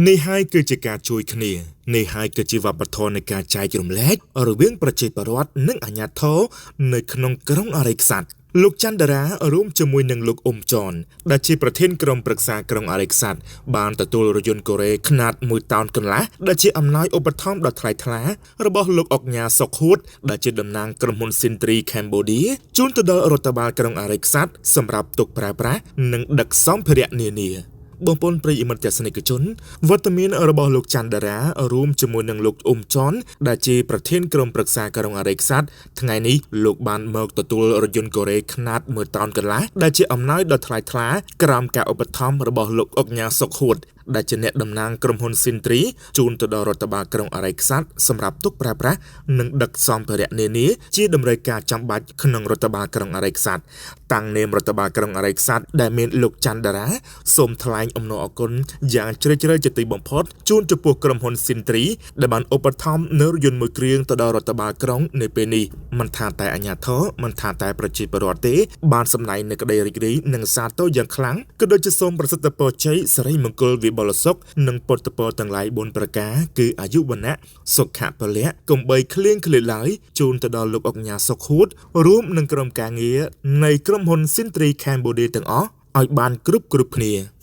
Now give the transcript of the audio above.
នេះហើយគឺជាការជួយគ្នានេះហើយគឺជាវប្បធម៌នៃការចែករំលែករវាងប្រជាពលរដ្ឋនិងអាជ្ញាធរនៅក្នុងក្រុងអរិយក្សត្រ។ លោកច័ន្ទតារារួមជាមួយនឹងលោកអ៊ុំចនដែលជាប្រធានក្រុមប្រឹក្សាក្រុងអរិយក្សត្របានទទួលរថយន្តកូរ៉េខ្នាត1តោនកន្លះដែលជាអំណោយឧបត្ថម្ភដ៏ថ្លៃថ្លារបស់លោកអុកញ៉ាសុកហួតដែលជាតំណាងក្រុមហ៊ុន Sintry Cambodia ជូនទៅដល់រដ្ឋបាលក្រុងអរិយក្សត្រសម្រាប់ទុកប្រើប្រាស់និងដឹកសម្ភារៈនានា។ បងប្អូនប្រិយមិត្តទស្សនិកជនវត្តមានរបស់លោកច័ន្ទតារារួមជាមួយនឹងលោកអ៊ុំចនដែលជាប្រធានក្រុមប្រឹក្សាក្រុងអរិយក្សត្រថ្ងៃនេះលោកបានមកទទួលរថយន្តកូរ៉េខ្នាត1តោនកន្លះដែលជាអំណោយដ៏ថ្លៃថ្លាក្រោមការឧបត្ថម្ភរបស់លោកអុកញ៉ាសុកហួតដែលជាអ្នកតំណាងក្រុមហ៊ុន Sintry ជូនទៅដល់រដ្ឋបាលក្រុងអរិយក្សត្រសម្រាប់ទុកប្រើប្រាស់និងដឹកសម្ភារៈនានាជាតម្រូវការចាំបាច់ក្នុងរដ្ឋបាលក្រុងអរិយក្សត្រ។ តាំងនាមរដ្ឋបាលក្រុងអរិយក្សត្រដែលមានលោកច័ន្ទតារាសូមថ្លែងអំណរអគុណយ៉ាងជ្រាលជ្រៅជាទីបំផុតជូនចំពោះក្រុមហ៊ុន Sintry ដែលបានឧបត្ថម្ភនៅរថយន្តមួយគ្រឿងទៅដល់រដ្ឋបាលក្រុងនៅពេលនេះ។ មិនថាតែអាជ្ញាធរមិនថាតែប្រជាពលរដ្ឋទេបានសម្ដែងនៅក្តីរីករាយនិងសាទរយ៉ាងខ្លាំងក៏ដូចជាសូមប្រសិទ្ធពរជ័យសិរីមង្គលវិបុលសុខនិងពុទ្ធពរទាំងឡាយ4ប្រការគឺអាយុវណ្ណៈសុខៈពលៈកុំបីឃ្លៀងឃ្លាតឡើយជូនទៅដល់លោកអុកញ៉ាសុខហួតរួមនឹងក្រុមការងារនៃក្រុមហ៊ុន Sintry Cambodia ទាំងអស់ឲ្យបានគ្រប់គ្រប់គ្នា។